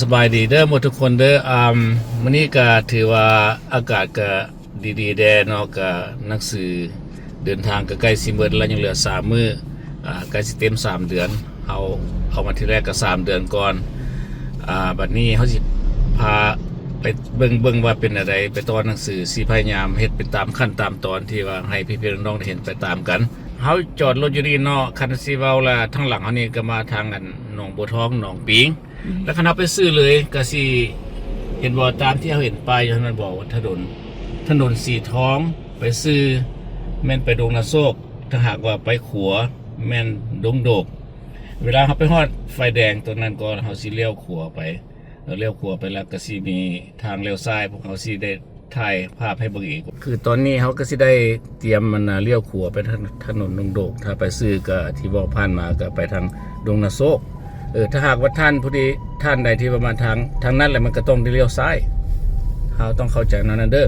ສະບາຍດີເດີໝົດທຸກຄົນເດີ. ອາ ມື້ນີ້ກະຖືວ່າອາກາດກະດີໆແດ່ເນາະ, ກະໜັງສືເດີນທາງກະໃກ້ຊິໝົດແລ້ວ, ຍັງເຫຼືອສາມມື້. ອາ ໃກ້ຊິເຕັມສາມເດືອນ. ເຮົາເອົາມາທີແລກກະສາມເດືອນກ່ອນ. ອາ ບັດນີ້ເຮົາຊິພາໄປເບິ່ງ ເບິ່ງວ່າເປັນແນວໃດ, ໄປຕໍ່ໜັງສື, ຊິພະຍາຍາມເຮັດໄປຕາມຂັ້ນຕາມຕອນທີ່ວ່າໃຫ້ພີ່ໆນ້ອງໆໄດ້ເຫັນໄປຕາມກັນ. ເຮົາຈອດລົດຢູ່ນີ້ເນາະ, ຄັນຊິເວົ້າລະທາງຫຼັງເຮົານີ້ກະມາທາງອັນໜອງບົວທອງ ໜອງປິງ. ອືມ ແລ້ວຄັນເຮົາໄປຊື່ເລີຍກະຊິເຫັນບໍ່ ຕາມທີ່ເຮົາເຫັນປ້າຍຢູ່ຫັ້ນແມ່ນບໍ່ ວ່າຖະໜົນ ຖະໜົນສີທອງ ໄປຊື່ແມ່ນໄປດົງນາໂຊກ, ຖ້າຫາກວ່າໄປຂວາແມ່ນດົງໂດກ. ເວລາເຮົາໄປຮອດໄຟແດງຕົງນັ້ນກ່ອນ ເຮົາຊິລ້ຽວຂວາໄປ, ລ້ຽວຂວາໄປແລ້ວກະຊິມີທາງລ້ຽວຊ້າຍ, ພວກເຮົາຊິໄດ້ ຖ່າຍພາບໃຫ້ເບິ່ງອີກ. ຄືຕອນນີ້ເຮົາກະຊິໄດ້ຕຽມ ອັນນ່າ ລ້ຽວຂວາໄປທາງຖະໜົນດົງໂດກ, ຖ້າໄປຊື່ກະທີ່ເວົ້າຜ່ານມາກະໄປທາງດົງນາໂຊກ. ເອີ ຖ້າຫາກວ່າທ່ານຜູ້ໃດ ທ່ານໃດທີ່ວ່າມາທາງ ທາງນັ້ນແຫຼະ ມັນກະຕ້ອງໄດ້ລ້ຽວຊ້າຍ. ເຮົາຕ້ອງເຂົ້າໃຈແນວນັ້ນເດີ.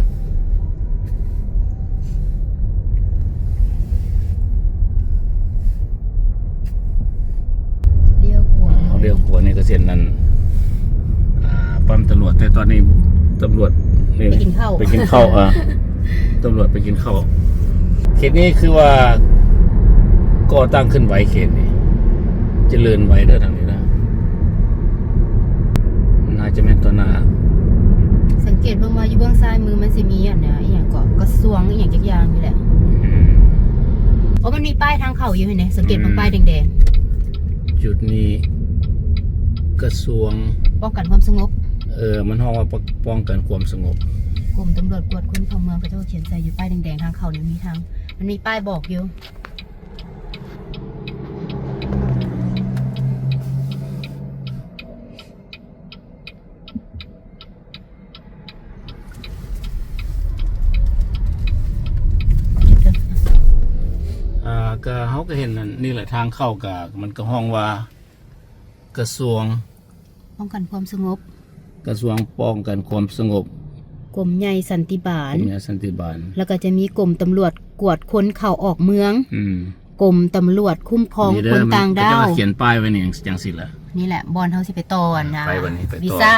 ລ້ຽວຂວາ ເຮົາລ້ຽວຂວານີ້ກະເສັ້ນນັ້ນ ອ່າ ປ້ອມຕຳຫຼວດ, ແຕ່ຕອນນີ້ຕຳຫຼວດນີ້ໄປກິນເຂົ້າ ໄປກິນເຂົ້າ ອ່າ ຕຳຫຼວດໄປກິນເຂົ້າ. ເຂດນີ້ຄືວ່າກໍ່ຕັ້ງຂຶ້ນໄວ, ເຂດນີ້ຈະເລີນໄວເດີທາງນີ້ນະ. ໜ້າຈະແມ່ນຕໍ່ໜ້າ. ສັງເກດເບິ່ງວ່າຢູ່ເບື້ອງຊ້າຍມືມັນຊິມີອັນນ່າ ອີ່ຫຍັງເກາະ ກະຊວງອີ່ຫຍັງຈັກຢ່າງນີ້ແຫຼະ. ອືມ ໂອ້ ມັນມີປ້າຍທາງເຂົ້າຢູ່ຫັ້ນເດ, ສັງເກດເບິ່ງ ອືມ ປ້າຍແດງໆ. ຈຸດນີ້ກະຊວງປ້ອງກັນຄວາມສະຫງົບ. ເອີ ມັນຮ້ອງວ່າປ້ອງກັນຄວາມສະຫງົບ. ກົມຕຳຫຼວດກວດຄົນເຂົ້າເມືອງ ເຂົາເຈົ້າຂຽນໃສ່ຢູ່ ປ້າຍແດງໆທາງເຂົ້ານີ້ ມີທາງ ມັນມີປ້າຍບອກຢູ່. ອ່າ ກະ ເຮົາກະເຫັນອັນນີ້ແຫຼະ ທາງເຂົ້າກະ ມັນກະຮ້ອງວ່າກະຊວງປ້ອງກັນຄວາມສະຫງົບ, ກະຊວງປ້ອງກັນຄວາມສະຫງົບ, ກົມໃຫຍ່ສັນຕິບານ, ກົມໃຫຍ່ສັນຕິບານ. ແລ້ວກະຈະມີກົມຕຳຫຼວດກວດຄົນເຂົ້າອອກເມືອງ. ອືມ ກົມຕຳຫຼວດຄຸ້ມຄອງຄົນຕ່າງດ້າວ. ນີ້ເດີ ເຂົາເຈົ້າຂຽນປ້າຍໄວ້ນີ້ຈັ່ງຊີ້ລະ. ນີ້ແຫຼະ ບ່ອນເຮົາຊິໄປຕໍ່ນະ ໄປບັດນີ້ ໄປຕໍ່ ວີຊາ.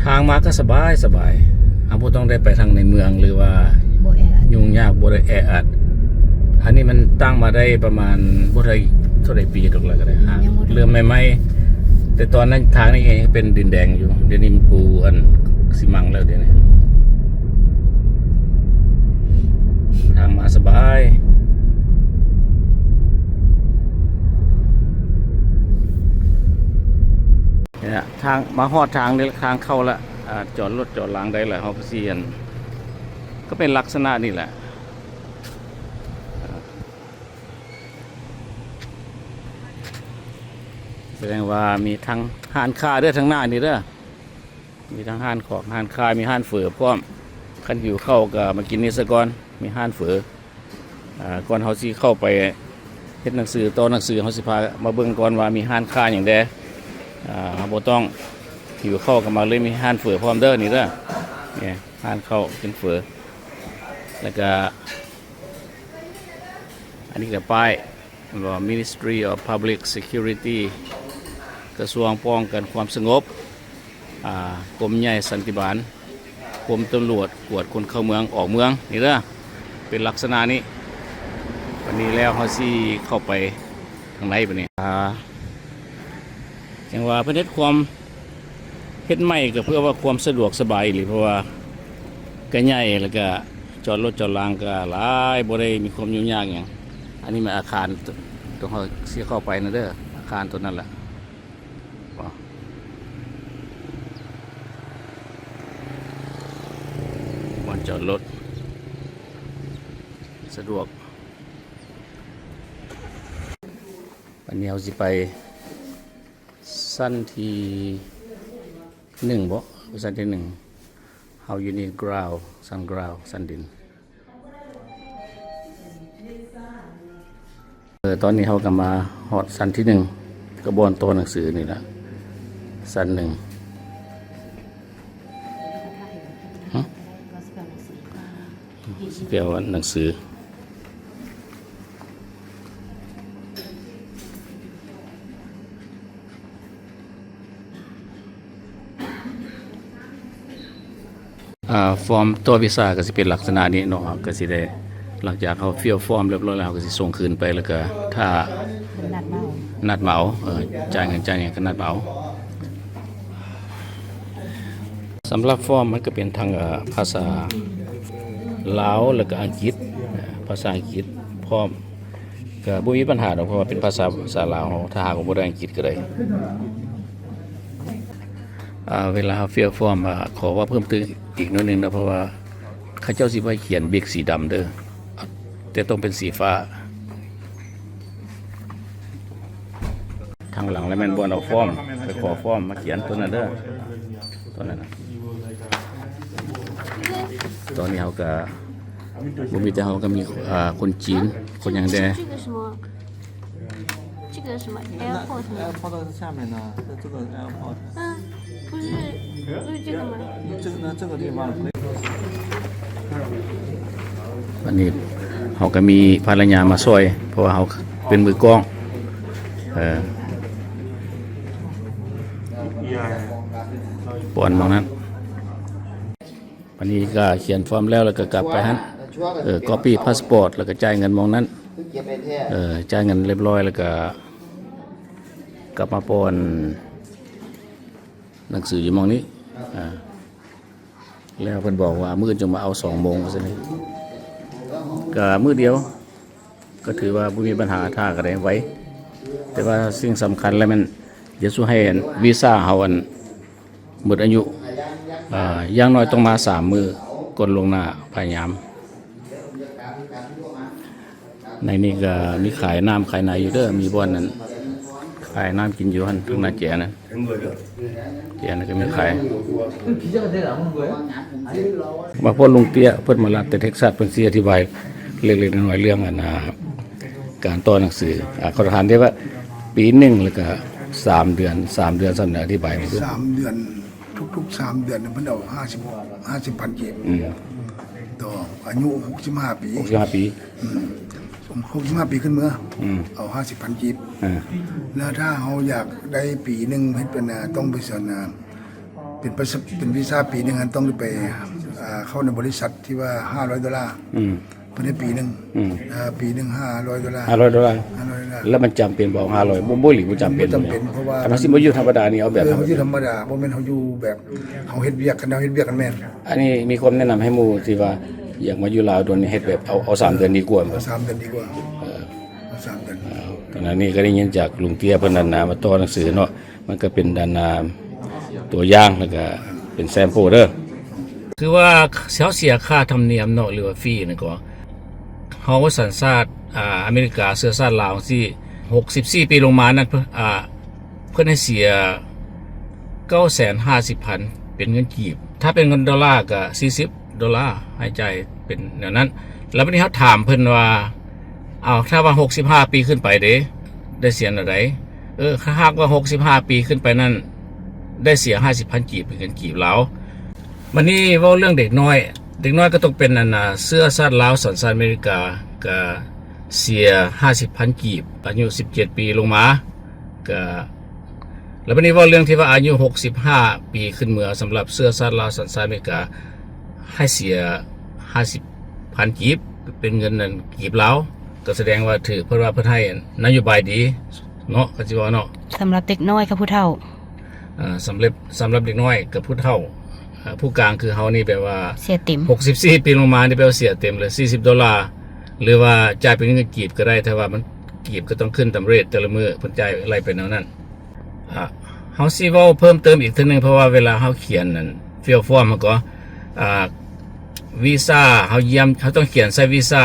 ທາງມາກະສະບາຍ ສະບາຍ, ເຮົາບໍ່ຕ້ອງໄດ້ໄປທາງໃນເມືອງ ຫຼືວ່າ ບໍ່ແອອັດ ຫຍຸ້ງຍາກ ບໍ່ໄດ້ແອອັດ. ອັນນີ້ມັນຕັ້ງມາໄດ້ປະມານ ບໍ່ໄດ້ເທົ່າໃດປີດອກລະ ກະໄດ້ ອືມ ຫາ ຍັງບໍ່ໄດ້ ເລີ່ມໃໝ່ໆ. ແຕ່ຕອນນັ້ນທາງນີ້ຍັງເປັນດິນແດງຢູ່, ດຽວນີ້ມັນປູອັນຊີມັງແລ້ວ ດຽວນີ້ທາງມາສະບາຍ. ນີ້ລະ ທາງ ມາຮອດທາງນີ້ລະ ທາງເຂົ້າລະ. ອ່າ ຈອດລົດຈອດລາງໄດ້ລະ ເຮົາກະຊິອັນ ກະເປັນລັກສະນະນີ້ແຫຼະ. ສະແດງວ່າມີທັງຮ້ານຄ້າເດີ ທາງໜ້ານີ້ເດີ, ມີທັງຮ້ານຂອງ ຮ້ານຄ້າ, ມີຮ້ານເຝີພ້ອມ. ຄັນຫິວເຂົ້າກະມາກິນນີ້ສາກ່ອນ, ມີຮ້ານເຝີ. ອ່າ ກ່ອນເຮົາຊິເຂົ້າໄປເຮັດໜັງສື ຕໍ່ໜັງສື, ເຮົາຊິພາມາເບິ່ງກ່ອນວ່າມີຮ້ານຄ້າຫຍັງແດ່. ອ່າ ເຮົາບໍ່ຕ້ອງຫິວເຂົ້າກະມາເລີຍ, ມີຮ້ານເຝີພ້ອມເດີ ນີ້ເດີ. ນີ້ ຮ້ານເຂົ້າກິນເຝີ. ແລ້ວກະ ອັນນີ້ກະປ້າຍ Ministry of Public Security ກະຊວງປ້ອງກັນຄວາມສະຫງົບ, ອ່າ ກົມໃຫຍ່ສັນຕິບານ, ກົມຕຳຫຼວດກວດຄົນເຂົ້າເມືອງອອກເມືອງ ນີ້ເດີ, ເປັນລັກສະນະນີ້. ບັດນີ້ແລ້ວເຮົາຊິເຂົ້າໄປທາງໃນບັດນີ້. ອ່າ ຈັ່ງວ່າເພິ່ນເຮັດຄວາມ ເຮັດໃໝ່ກະເພື່ອວ່າຄວາມສະດວກສະບາຍອີ່ຫຼີ, ເພາະວ່າກະໃຫຍ່ ແລ້ວກະຈອດລົດຈອດລາງກະຫຼາຍ, ບໍ່ໄດ້ມີຄວາມຫຍຸ້ງຍາກຫຍັງ. ອັນນີ້ແມ່ນອາຄານ ໂຕເຮົາຊິເຂົ້າໄປນະເດີ, ອາຄານໂຕນັ້ນລະ. ບ່ອນຈອດລົດສະດວກ. ອັນນີ້ເຮົາຊິໄປ ຊັ້ນທີໜຶ່ງບໍ? ຊັ້ນທີໜຶ່ງ ເຮົາຢູ່ນີ້ ground ຊັ້ນ ground ຊັ້ນດິນ. ເອີ ຕອນນີ້ເຮົາກະມາຮອດຊັ້ນທີໜຶ່ງ ກະບ່ອນຕໍ່ໜັງສືນີ້ລະ ຊັ້ນໜຶ່ງ. ຫຶ? ຊິໄປເອົາໜັງສື. ອາ ຟອມຕໍ່ວີຊາກໍຊິເປັນລັກສະນະນີ້ເນາະ ເຮົາກໍຊິໄດ້ ຫຼັງຈາກເຮົາຟິວຟອມຮຽບຮ້ອຍແລ້ວ ເຮົາກໍຊິສົ່ງຄືນໄປ ແລ້ວກໍຖ້າ ເພິ່ນນັດມາເອົາ ນັດມາເອົາ ເອີ ຈ່າຍເງິນຈ່າຍຫຍັງກໍນັດມາເອົາ. ສຳລັບຟອມມັນກໍເປັນທັງ ເອີ ພາສາລາວ ແລ້ວກໍອັງກິດ ພາສາອັງກິດພ້ອມ ກໍບໍ່ມີບັນຫາດອກ ເພາະວ່າເປັນພາສາ ພາສາລາວເຮົາ ຖ້າຫາກວ່າບໍ່ໄດ້ອັງກິດກໍໄດ້. ອາ ເວລາເຮົາຟິວຟອມ ອາ ຂໍເວົ້າເພີ່ມຕື່ມອີກໜ້ອຍໜຶ່ງເນາະ ເພາະວ່າເຂົາເຈົ້າຊິບໍ່ໃຫ້ຂຽນບິກສີດຳເດີ ແຕ່ຕ້ອງເປັນສີຟ້າ. ທາງຫຼັງລະແມ່ນບ່ອນເອົາຟອມ ໄປຂໍຟອມມາຂຽນຕົວນັ້ນເດີ ຕົວນັ້ນນະ. ຕອນນີ້ເຮົາກະບໍ່ມີແຕ່ເຮົາ ກະມີ ອາ ຄົນຈີນ ຄົນຫຍັງແດ່. 这个什么？这个什么？AirPod 吗？AirPod 在下面呢，在这个AirPod。嗯，不是，不是这个吗？这个呢？这个地方可以。 ອັນນີ້ເຮົາກໍມີພັນລະຍາມາຊ່ອຍ ເພາະວ່າເຮົາເປັນມືກ້ອງ ເອີ ປ່ອນໝ່ອງນັ້ນ. ອັນນີ້ກໍຂຽນຟອມແລ້ວ ແລ້ວກໍກັບໄປຫັ້ນ ເອີ ກັອບປີ້ພາສປອດ ແລ້ວກໍຈ່າຍເງິນໝ່ອງນັ້ນ ເອີ ຈ່າຍເງິນຮຽບຮ້ອຍ ແລ້ວກໍກັບມາປ່ອນໜັງສືຢູ່ໝ່ອງນີ້ ອາ ແລ້ວເພິ່ນບອກວ່າມື້ອື່ນຈຶ່ງມາເອົາ ສອງໂມງ ວ່າຊັ້ນ. ກໍມື້ດຽວ ກໍຖືວ່າບໍ່ມີບັນຫາ ຖ້າກໍໄດ້ໄວ ແຕ່ວ່າສິ່ງສຳຄັນແລ້ວແມ່ນ ຢ່າສູ່ໃຫ້ອັນ ວີຊາເຮົາອັນ ໝົດອາຍຸ ອາ ຢ່າງໜ້ອຍຕ້ອງມາສາມມື້ກ່ອນລ່ວງໜ້າ ພະຍາຍາມ. ໃນນີ້ກໍມີຂາຍນ້ຳຂາຍໃນຢູ່ເດີ ມີບ່ອນນັ້ນຂາຍນ້ຳກິນຢູ່ຫັ້ນ ທາງໜ້າແຈນັ້ນ ແຈນັ້ນກໍມີຂາຍ. ມາພໍລຸງເຕ້ຍ ເພິ່ນມາລັດແຕ່ເທັກຊັສ ເພິ່ນຊິອະທິບາຍເລັກໆນ້ອຍໆເລື່ອງອັນ ອາ ການຕໍ່ໜັງສື ອາ ເຂົາຖາມໄດ້ວ່າ ປີໜຶ່ງ ແລ້ວກໍສາມເດືອນ ສາມເດືອນ ສາມເດືອນ ອະທິບາຍໜ່ອຍ. ສາມເດືອນ ທຸກໆສາມເດືອນເພິ່ນເອົາຫ້າສິບ ຫ້າສິບພັນກີບ ອືມ ຕໍ່ອາຍຸຫົກສິບຫ້າປີ ຫົກສິບຫ້າປີ ອືມ ຫົກສິບຫ້າປີຂຶ້ນເມືອ ອືມ ເອົາຫ້າສິບພັນກີບ ເອີ ແລ້ວຖ້າເຮົາຢາກໄດ້ປີໜຶ່ງ ເຮັດເປັນ ອາ ຕ້ອງໄປສອນ ອາ ເປັນ ເປັນວີຊາປີໜຶ່ງຫັ້ນ ຕ້ອງໄປ ອາ ເຂົ້າໃນບໍລິສັດທີ່ວ່າຫ້າຮ້ອຍໂດລາ ອືມ ເພິ່ນໃຫ້ປີໜຶ່ງ ອືມ ເອີ ປີໜຶ່ງຫ້າຮ້ອຍໂດລາ ຫ້າຮ້ອຍໂດລາ ຫ້າຮ້ອຍໂດລາ. ແລ້ວມັນຈຳເປັນບໍ່ ຫ້າຮ້ອຍ ບໍ່ ບໍ່ອີ່ຫຼີ ບໍ່ຈຳເປັນ ບໍ່ຈຳເປັນ ເພາະວ່າ ຄັນເຮົາຊິມາຢູ່ທຳມະດານີ້ ເອົາແບບ ເອີ ເຮົາຢູ່ທຳມະດາ ບໍ່ແມ່ນເຮົາຢູ່ແບບ ເຮົາເຮັດວຽກ ຄັນເຮົາເຮັດວຽກກັນແມ່ນ. ອັນນີ້ມີຄວາມແນະນຳໃຫ້ໝູ່ທີ່ວ່າຢາກມາຢູ່ລາວໂດນ ເຮັດແບບເອົາ ເອົາສາມເດືອນດີກວ່າ ເອົາສາມເດືອນດີກວ່າ ເອີ ເອົາສາມເດືອນ. ເອີ ຕອນນີ້ກໍໄດ້ຍິນຈາກລຸງເຕ້ຍເພິ່ນນັ້ນນະ ມາຕໍ່ໜັງສືເນາະ ມັນກໍເປັນອັນນາ ຕົວຢ່າງ ແລ້ວກໍເປັນແຊມເປິລເດີ. ຄືວ່າເຮົາເສຍຄ່າທຳນຽມເນາະ ຫຼືວ່າຟີນັ້ນກໍ ເຮົາສັນຊາດ ອາ ອາເມລິກາ ເຊື້ອຊາດລາວຊີ້ ຫົກສິບສີ່ປີລົງມານັ້ນ ເພິ່ນ ອາ ເພິ່ນໃຫ້ເສຍເກົ້າແສນຫ້າສິບພັນ ເປັນເງິນກີບ ຖ້າເປັນເງິນໂດລາກໍສີ່ສິບໂດລາ ໃຫ້ຈ່າຍເປັນແນວນັ້ນ. ແລ້ວບັດນີ້ເຮົາຖາມເພິ່ນວ່າ ເອົາ ຖ້າວ່າຫົກສິບຫ້າປີຂຶ້ນໄປເດ ໄດ້ເສຍແນວໃດ? ເອີ ຖ້າຫາກວ່າຫົກສິບຫ້າປີຂຶ້ນໄປນັ້ນ ໄດ້ເສຍຫ້າສິບພັນກີບ ເປັນເງິນກີບລາວ. ບັດນີ້ເວົ້າເລື່ອງເດັກນ້ອຍ ເດັກນ້ອຍກໍຕ້ອງເປັນອັນນາ ເຊື້ອຊາດລາວ ສັນຊາດອາເມລິກາ ກໍເສຍຫ້າສິບພັນກີບ ອາຍຸສິບເຈັດປີລົງມາ ກະ ແລ້ວບັດນີ້ເວົ້າເລື່ອງທີ່ວ່າອາຍຸຫົກສິບຫ້າປີຂຶ້ນເມືອ ສຳລັບເຊື້ອຊາດລາວ ສັນຊາດອາເມລິກາ ໃຫ້ເສຍຫ້າສິບພັນກີບ ເປັນເງິນນັ້ນ ກີບລາວ ກໍສະແດງວ່າຖືກ ເພິ່ນວ່າເພິ່ນໃຫ້ນະໂຍບາຍດີເນາະ ກໍຊິເວົ້າເນາະ. ສຳລັບເດັກນ້ອຍກັບຜູ້ເຖົ້າ ເອີ ສຳລັບ ສຳລັບເດັກນ້ອຍກັບຜູ້ເຖົ້າ ເອີ ຜູ້ກາງຄືເຮົານີ້ແປວ່າເສຍເຕັມ ຫົກສິບສີ່ປີລົງມານີ້ແປວ່າເສຍເຕັມເລີຍ ສີ່ສິບໂດລາ ຫຼືວ່າຈ່າຍເປັນເງິນກີບກໍໄດ້ ແຕ່ວ່າມັນ ກີບກໍຕ້ອງຂຶ້ນຕາມເຣດແຕ່ລະມື້ ເພິ່ນຈ່າຍໄລ່ໄປແນວນັ້ນ. ອາ ເຮົາຊິເວົ້າເພີ່ມເຕີມອີກເທື່ອໜຶ່ງ ເພາະວ່າເວລາເຮົາຂຽນນັ້ນ ຟິວຟອມ ເຮົາກໍ ອາ ວີຊາ ເຮົາຢ້ຽມ ເຮົາຕ້ອງຂຽນໃສ່ວີຊາ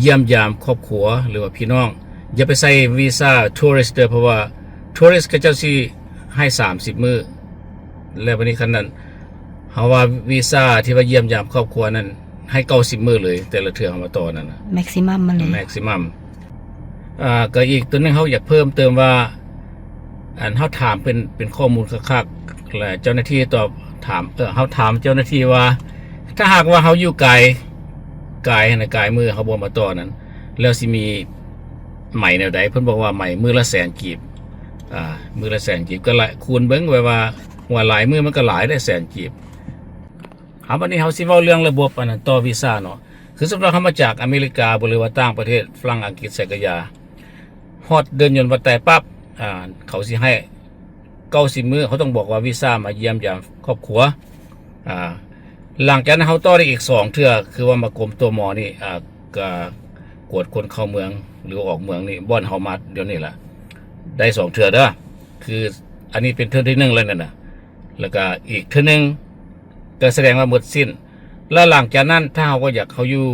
ຢ້ຽມຢາມຄອບຄົວ ຫຼືວ່າພີ່ນ້ອງ ຢ່າໄປໃສ່ວີຊາທູຣິດເດີ ເພາະວ່າທູຣິດເຂົາເຈົ້າຊິໃຫ້ສາມສິບມື້ ແລ້ວບັດນີ້ຄັນນັ້ນ ເຮົາວ່າວີຊາທີ່ວ່າຢ້ຽມຢາມຄອບຄົວນັ້ນ ໃຫ້ເກົ້າສິບມື້ເລີຍ ແຕ່ລະເທື່ອເຮົາມາຕໍ່ນັ້ນນະ ແມັກຊິມັມມັນເລີຍ ແມັກຊິມັມ. ອາ ກໍອີກຕົວໜຶ່ງເຮົາຢາກເພີ່ມເຕີມວ່າ ອັນເຮົາຖາມເປັນ ເປັນຂໍ້ມູນຄັກໆ ແລະ ເຈົ້າໜ້າທີ່ຕອບຖາມ ເອີ ເຮົາຖາມເຈົ້າໜ້າທີ່ວ່າ ຖ້າຫາກວ່າເຮົາຢູ່ກາຍ ກາຍຫັ້ນນະ ກາຍມື້ເຮົາບໍ່ມາຕໍ່ນັ້ນ ແລ້ວຊິມີໄໝແນວໃດ? ເພິ່ນບອກວ່າໄໝມື້ລະແສນກີບ ອາ ມື້ລະແສນກີບ ກໍລະ ຄູນເບິ່ງໄວ້ວ່າ ວ່າຫຼາຍມື້ມັນກໍຫຼາຍໄດ໋ ແສນກີບ. ເອົາ ບັດນີ້ເຮົາຊິເວົ້າເລື່ອງລະບົບອັນນັ້ນຕໍ່ວີຊາເນາະ. ຄືສົມມຸດວ່າເຮົາມາຈາກອາເມລິກາ ບໍ່ ຫຼືວ່າຕ່າງປະເທດ ຝຣັ່ງ ອັງກິດ ໃສກະຢາ ຮອດເດືອນຍົນວັດໄຕປັບ ອ່າ ເຂົາຊິໃຫ້ເກົ້າສິບມື້ ເຂົາຕ້ອງບອກວ່າວີຊາມາຢ້ຽມຢາມຄອບຄົວ. ອ່າ ຫຼັງຈາກນັ້ນເຮົາຕໍ່ໄດ້ອີກສອງເທື່ອ ຄືວ່າມາກົມ ຕມ ນີ້ ອ່າ ກະກວດຄົນເຂົ້າເມືອງ ຫຼືອອກເມືອງນີ້ ບ່ອນເຮົາມາດຽວນີ້ລະ ໄດ້ສອງເທື່ອເດີ. ຄືອັນນີ້ເປັນເທື່ອທີໜຶ່ງແລ້ວນັ້ນນະ ແລ້ວກະອີກເທື່ອໜຶ່ງ ກະສະແດງວ່າໝົດສິ້ນ. ແລ້ວຫຼັງຈາກນັ້ນ ຖ້າເຮົາກໍຢາກ ເຮົາຢູ່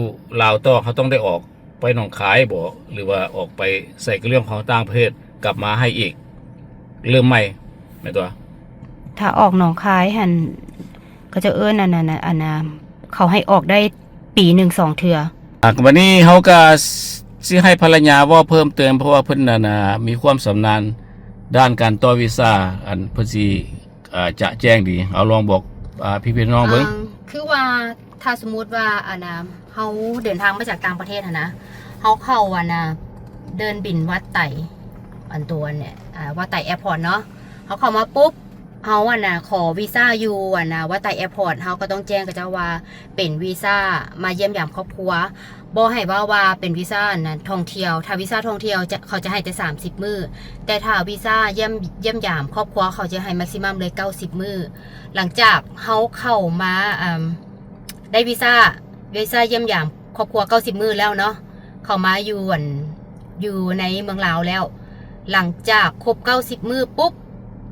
ລາວຕໍ່ ເຮົາຕ້ອງໄດ້ອອກໄປໜອງຄາຍບໍ ຫຼືວ່າອອກໄປໃສກະເລື່ອງຂອງຕ່າງປະເທດ ກັບມາໃຫ້ອີກ ເລີ່ມໃໝ່ ແມ່ນຕົວະ? ຖ້າອອກໜອງຄາຍຫັ້ນ ເຂົາເຈົ້າເອີ້ນອັນນັ້ນນະ ອັນນ່າ ເຂົາໃຫ້ອອກໄດ້ປີໜຶ່ງສອງເທື່ອ. ອ່າ ບັດນີ້ເຮົາກະຊິໃຫ້ພັນລະຍາເວົ້າເພີ່ມເຕີມ ເພາະວ່າເພິ່ນນັ້ນນະ ມີຄວາມຊຳນານດ້ານການຕໍ່ວີຊາ ອັນເພິ່ນຊິ ອ່າ ຈະແຈ້ງດີ. ເອົາ ລອງບອກ ອ່າ ພີ່ໆນ້ອງໆເບິ່ງ. ອ່າ ຄືວ່າ ຖ້າສົມມຸດວ່າ ອັນນ່າ ເຮົາເດີນທາງມາຈາກຕ່າງປະເທດຫັ້ນນະ ເຮົາເຂົ້າ ອັນນ່າ ເດີ່ນບິນວັດໄຕ ອັນຕົວເນຍ ອ່າ ວັດໄຕແອພອດເນາະ ເຮົາເຂົ້າມາປຸບ ເຮົາ ອັນນ່າ ຂໍວີຊາຢູ່ ອັນນ່າ ວັດໄຕແອພອດ ເຮົາກໍຕ້ອງແຈ້ງເຂົາເຈົ້າວ່າເປັນວີຊາມາຢ້ຽມຢາມຄອບຄົວ ບໍ່ໃຫ້ເວົ້າວ່າເປັນວີຊາ ອັນນ່າ ທ່ອງທ່ຽວ. ຖ້າວີຊາທ່ອງທ່ຽວ ຈະ ເຂົາຈະໃຫ້ແຕ່ສາມສິບມື້ ແຕ່ຖ້າວີຊາຢ້ຽມ ຢ້ຽມຢາມຄອບຄົວ ເຂົາຈະໃຫ້ແມັກຊິມັມເລີຍເກົ້າສິບມື້. ຫຼັງຈາກເຮົາເຂົ້າມາ ເອີ່ມ ໄດ້ວີຊາ ວີຊາຢ້ຽມຢາມຄອບຄົວເກົ້າສິບມື້ແລ້ວເນາະ ເຂົ້າມາຢູ່ ອັນ ຢູ່ໃນເມືອງລາວແລ້ວ ຫຼັງຈາກຄົບເກົ້າສິບມື້ປຸບ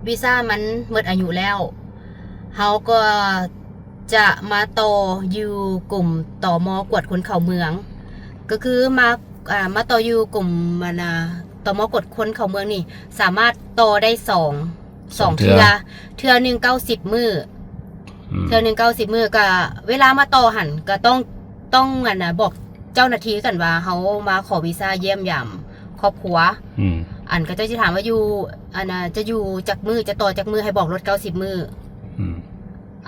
ວີຊາມັນໝົດອາຍຸແລ້ວ ເຮົາກໍຈະມາຕໍ່ຢູ່ກົມ ຕມ ກວດຄົນເຂົ້າເມືອງ ກໍຄືມາ ອ່າ ມາຕໍ່ຢູ່ກົມ ອັນນ່າ ຕມ ກວດຄົນເຂົ້າເມືອງນີ້ ສາມາດຕໍ່ໄດ້ສອງ ສອງເທື່ອ ສອງເທື່ອ ເທື່ອໜຶ່ງເກົ້າສິບມື້ ອືມ ເທື່ອໜຶ່ງເກົ້າສິບມື້ ກະເວລາມາຕໍ່ຫັ້ນ ກະຕ້ອງ ຕ້ອງ ອັນນ່າ ບອກເຈົ້າໜ້າທີ່ກັນວ່າ ເຮົາມາຂໍວີຊາຢ້ຽມຢາມຄອບຄົວ ອືມ ອັນ ເຂົາເຈົ້າຊິຖາມວ່າຢູ່ ອັນນ່າ ຈະຢູ່ຈັກມື້ ຈະຕໍ່ຈັກມື້ ໃຫ້ບອກໂລດເກົ້າສິບມື້ ອືມ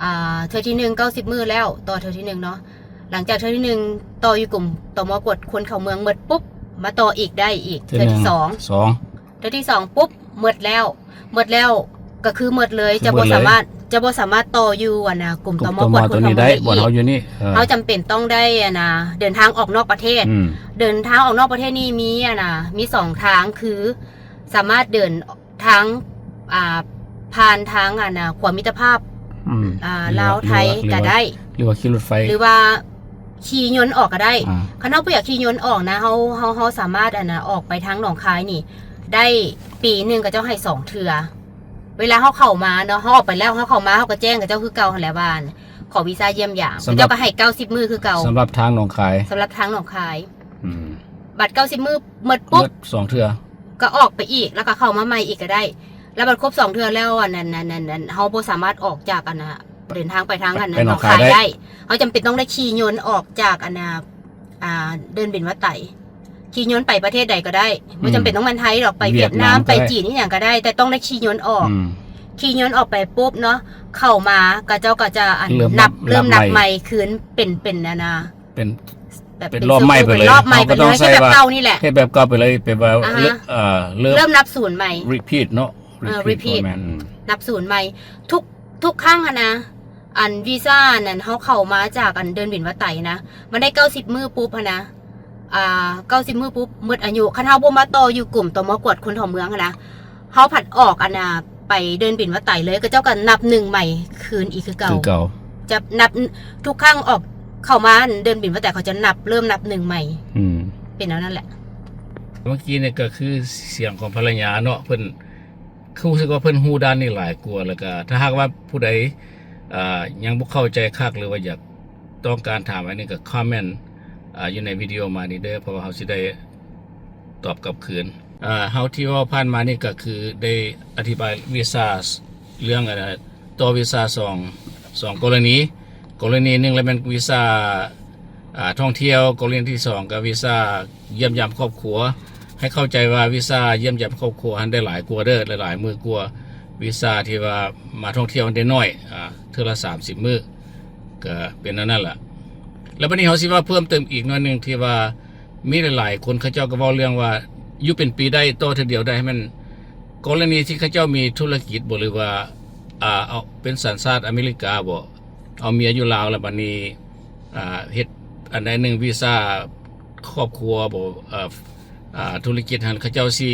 ອ່າ ເທື່ອທີໜຶ່ງເກົ້າສິບມື້ແລ້ວ ຕໍ່ເທື່ອທີໜຶ່ງເນາະ. ຫຼັງຈາກເທື່ອທີໜຶ່ງຕໍ່ຢູ່ກົມ ຕມ ກວດຄົນເຂົ້າເມືອງໝົດປຸບ ມາຕໍ່ອີກໄດ້ອີກເທື່ອທີສອງ ສອງ ເທື່ອທີສອງປຸບ ໝົດແລ້ວ ໝົດແລ້ວກໍຄືໝົດເລີຍ ຈະບໍ່ສາມາດ ຈະບໍ່ສາມາດຕໍ່ຢູ່ ອັນນ່າ ກົມ ກົມ ຕມ ກວດຄົນເຂົ້າເມືອງໄດ້ອີກ ເຮົາຈຳເປັນຕ້ອງໄດ້ ອັນນ່າ ເດີນທາງອອກນອກປະເທດ ອືມ ເດີນທາງອອກນອກປະເທດນີ້ມີ ອັນນ່າ ມີສອງທາງ ຄືສາມາດເດີນທາງ ອ່າ ຜ່ານທາງ ອັນນ່າ ຂົວມິດຕະພາບ ອືມ ອ່າ ລາວໄທກໍໄດ້ ຫຼືວ່າຂີ່ລົດໄຟ ຫຼືວ່າຂີ່ຍົນອອກກໍໄດ້ ອ່າ ຄັນເຮົາບໍ່ຢາກຂີ່ຍົນອອກນະ ເຮົາ ເຮົາ ເຮົາສາມາດ ອັນນ່າ ອອກໄປທາງໜອງຄາຍນີ້ໄດ້ປີໜຶ່ງ ເຂົາເຈົ້າໃຫ້ສອງເທື່ອ. ເວລາເຮົາເຂົ້າມາເນາະ ເຮົາອອກໄປແລ້ວ ເຮົາເຂົ້າມາ ເຮົາກໍແຈ້ງເຂົາເຈົ້າຄືເກົ່າຫັ້ນແຫຼະວ່າ ຂໍວີຊາຢ້ຽມຢາມ ສຳລັບ ເຂົາເຈົ້າກໍໃຫ້ເກົ້າສິບມື້ຄືເກົ່າ ສຳລັບທາງໜອງຄາຍ ສຳລັບທາງໜອງຄາຍ ອືມ ບັດເກົ້າສິບມື້ໝົດປຸບ ໝົດສອງເທື່ອ ກໍອອກໄປອີກ ແລ້ວກໍເຂົ້າມາໃໝ່ອີກກໍໄດ້ ແລ້ວບັດຄົບສອງເທື່ອແລ້ວ ອັນນັ້ນ ອັນນັ້ນ ອັນ ເຮົາບໍ່ສາມາດອອກຈາກ ອັນນ່າ ເດີນທາງໄປທາງ ອັນນັ້ນ ໜອງຄາຍໄດ້ ເຮົາຈຳເປັນຕ້ອງໄດ້ຂີ່ຍົນອອກຈາກ ອັນນ່າ ອ່າ ເດີ່ນບິນວັດໄຕ ຂີ່ຍົນໄປປະເທດໃດກໍໄດ້ ອືມ ບໍ່ຈຳເປັນຕ້ອງແມ່ນໄທດອກ ໄປຫວຽດນາມ ໄປຈີນ ອີ່ຫຍັງກໍໄດ້ ແຕ່ຕ້ອງໄດ້ຂີ່ຍົນອອກ ອືມ ຂີ່ຍົນອອກໄປປຸບເນາະ ເຂົ້າມາ ເຂົາເຈົ້າກໍຈະ ອັນ ເລີ່ມນັບ ເລີ່ມນັບໃໝ່ຄືນ ເປັນ ເປັນ ອັນນ່າ ເປັນ ເປັນ ເປັນລອບໃໝ່ໄປເລີຍ ເຮົາກໍຕ້ອງໃຊ້ວ່າ ເຮັດແບບເກົ່ານີ້ແຫຼະ ເຮັດແບບເກົ່າໄປເລີຍ ແບບວ່າ ອ່າຮະ ເລີ່ມ ເລີ່ມນັບສູນໃໝ່ ຣີພີດເນາະ ອ່າ ຣີພີດ ແມ່ນ ອືມ ນັບສູນໃໝ່ ທຸກ ທຸກຄັ້ງຫັ້ນນະ ອັນ ວີຊານັ້ນ ເຮົາເຂົ້າມາຈາກ ອັນ ເດີ່ນບິນວັດໄຕນະ ມັນໄດ້ເກົ້າສິບມື້ປຸບຫັ້ນນະ ອ່າ ເກົ້າສິບມື້ປຸບ ໝົດອາຍຸ ຄັນເຮົາບໍ່ມາຕໍ່ຢູ່ກົມ ຕມ ກວດຄົນເຂົ້າເມືອງຫັ້ນນະ ເຮົາພັດອອກ ອັນນ່າ ໄປເດີ່ນບິນວັດໄຕເລີຍ ເຂົາເຈົ້າກໍນັບໜຶ່ງໃໝ່ຄືນອີກຄືເກົ່າ ຄືເກົ່າ ຈະນັບ ທຸກຄັ້ງອອກ ເຂົ້າມາເດີ່ນບິນວັດໄຕ ເຂົາຈະນັບ ເລີ່ມນັບໜຶ່ງໃໝ່ ອືມ ເປັນແນວນັ້ນແຫຼະ. ເມື່ອກີ້ນີ້ກໍຄືສຽງຂອງພັນລະຍາເນາະ ເພິ່ນຮູ້ສຶກວ່າເພິ່ນຮູ້ດ້ານນີ້ຫຼາຍກວ່າ ແລ້ວກໍຖ້າຫາກວ່າຜູ້ໃດ ອ່າ ຍັງບໍ່ເຂົ້າໃຈຄັກ ຫຼືວ່າຢາກ ຕ້ອງການຖາມອັນນີ້ກໍຄອມເມັນ ອ່າ ຢູ່ໃນວິດີໂອມານີ້ເດີ ເພາະວ່າເຮົາຊິໄດ້ຕອບກັບຄືນ. ອ່າ ເຮົາທີ່ເວົ້າຜ່ານມານີ້ກໍຄືໄດ້ອະທິບາຍວີຊາ ເລື່ອງ ອ່າ ຕໍ່ວີຊາສອງ ສອງກໍລະນີ ກໍລະນີໜຶ່ງລະແມ່ນວີຊາ ອ່າ ທ່ອງທ່ຽວ ກໍລະນີທີສອງກໍວີຊາຢ້ຽມຢາມຄອບຄົວ ໃຫ້ເຂົ້າໃຈວ່າວີຊາຢ້ຽມຢາມຄອບຄົວຫັ້ນໄດ້ຫຼາຍກວ່າເດີ ຫຼາຍໆມື້ກວ່າວີຊາທີ່ວ່າມາທ່ອງທ່ຽວໄດ້ໜ້ອຍ ອ່າ ເທື່ອລະສາມສິບມື້ ກໍເປັນອັນນັ້ນລະ. ແລ້ວບັດນີ້ເຮົາຊິເວົ້າເພີ່ມເຕີມອີກໜ້ອຍໜຶ່ງ ທີ່ວ່າມີຫຼາຍໆຄົນເຂົາເຈົ້າກໍເວົ້າເລື່ອງວ່າຢູ່ເປັນປີໄດ້ ຕໍ່ເທື່ອດຽວໄດ້ ໃຫ້ມັນ ກໍລະນີທີ່ເຂົາເຈົ້າມີທຸລະກິດບໍ ຫຼືວ່າ ອ່າ ເອົາເປັນສັນຊາດອາເມລິກາບໍ ເອົາເມຍຢູ່ລາວແລ້ວ ບັດນີ້ ອ່າ ເຮັດອັນໃດໜຶ່ງ ວີຊາຄອບຄົວບໍ ເອີ ອ່າ ທຸລະກິດຫັ້ນ ເຂົາເຈົ້າຊິ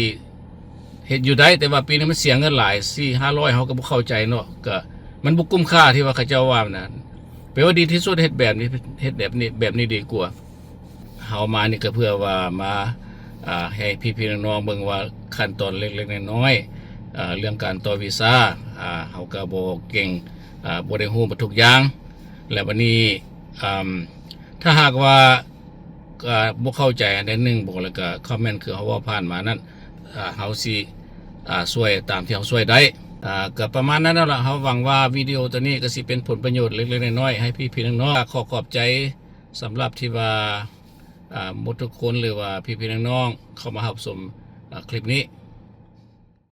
ເຮັດຢູ່ໄດ້ ແຕ່ວ່າປີໜຶ່ງມັນເສຍເງິນຫຼາຍ ສີ່ຫ້າຮ້ອຍ ເຮົາກໍບໍ່ເຂົ້າໃຈເນາະ ກໍມັນບໍ່ກຸ້ມຄ່າທີ່ວ່າເຂົາເຈົ້າວ່ານັ້ນ. ແປວ່າດີທີ່ສຸດເຮັດແບບນີ້ ເຮັດແບບນີ້ ແບບນີ້ດີກວ່າ. ເຮົາມານີ້ກໍເພື່ອວ່າມາ ອ່າ ໃຫ້ພີ່ໆນ້ອງໆເບິ່ງວ່າຂັ້ນຕອນເລັກໆນ້ອຍໆ ອ່າ ເລື່ອງການຕໍ່ວີຊາ ອ່າ ເຮົາກໍບໍ່ເກັ່ງ ອ່າ ບໍ່ໄດ້ຮູ້ໝົດທຸກຢ່າງ. ແລ້ວບັດນີ້ ອ່າ ຖ້າຫາກວ່າ ອ່າ ບໍ່ເຂົ້າໃຈອັນໃດໜຶ່ງບໍ ແລ້ວກໍຄອມເມັນຄືເຮົາເວົ້າຜ່ານມານັ້ນ ອ່າ ເຮົາຊິ ອ່າ ຊ່ວຍຕາມທີ່ເຮົາຊ່ວຍໄດ້. ອ່າ ກໍປະມານນັ້ນແຫຼະ. ເຮົາຫວັງວ່າວິດີໂອໂຕນີ້ກໍຊິເປັນຜົນປະໂຫຍດເລັກໆນ້ອຍໆໃຫ້ພີ່ໆນ້ອງໆ. ຂໍຂອບໃຈສຳລັບທີ່ວ່າ ອ່າ ໝົດທຸກຄົນ ຫຼືວ່າພີ່ໆນ້ອງໆເຂົ້າມາຮັບຊົມ ອ່າ ຄລິບນີ້.